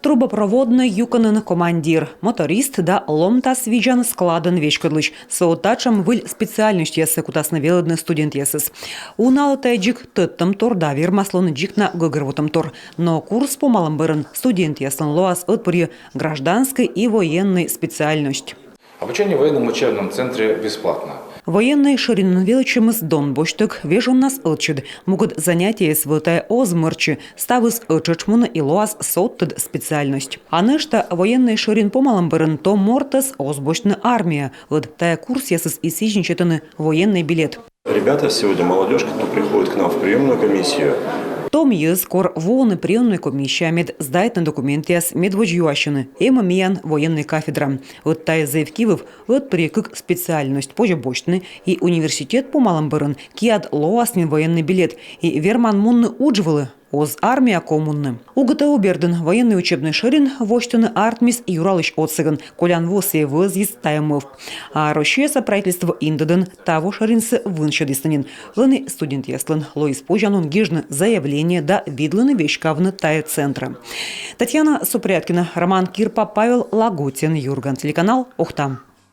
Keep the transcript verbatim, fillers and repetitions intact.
Трубопроводнӧй юкӧнын командир, моторист да ломтас видзан складӧн веськӧдлысь. Со татшӧм выль специальносьтъясӧ кутасны велӧдны студентъясыс. Уналӧ тайӧ дзик тӧдтӧмтор да вермас лоны дзик на гӧгӧрвотӧмтор. Но курс помалӧм бӧрын студентъяслӧн лоас ӧтпырйӧ гражданскӧй и военнӧй специальность. Обучение в военном учебном центре бесплатно. Военнӧй шӧринын велӧдчӧмыс дон босьттӧг, вежоннас ӧтчыд. Мукӧд занятиеяс вылӧ тайӧ оз мӧрччы, ставыс ӧттшӧтш мунӧ и лоас содтӧд специальность. А нӧшта военнӧй шӧрин помалӧм бӧрын том мортӧс оз босьтны армияӧ, ӧд тайӧ курсъясыс и сідз нин сетӧны военнӧй билет. Ребята сегодня, молодежь, кто приходит к нам в приемную комиссию, Том йӧз, кор воӧны приёмнӧй комиссияӧ, мед сдайтны документъяс, медводз юасьӧны: эм-ӧ миян военнӧй кафедра? Ӧд тайӧ зэв кивыв. Ӧтпырйӧ кык специальность позьӧ босьтны, и университет помалӧм бӧрын киад лоас нин военнӧй билет, и верман мунны удж вылӧ, оз армияӧ ков мунны. УГТУ бердын военнӧй учебнӧй шӧрин восьтыны артмис Юралысь отсӧгӧн. Колян во сійӧ вӧзйис тайӧ мӧвп. А Россияса правительство индӧдӧн таво шӧринсӧ вынсьӧдісны нин. Ӧні студентъяслӧн лоис позянлун гижны заявление да видлыны веськавны тайӧ центрӧ. Татьяна Супряткина, Роман Кирпа, Павел Лагутин, «Юрган» телеканал, Ухта.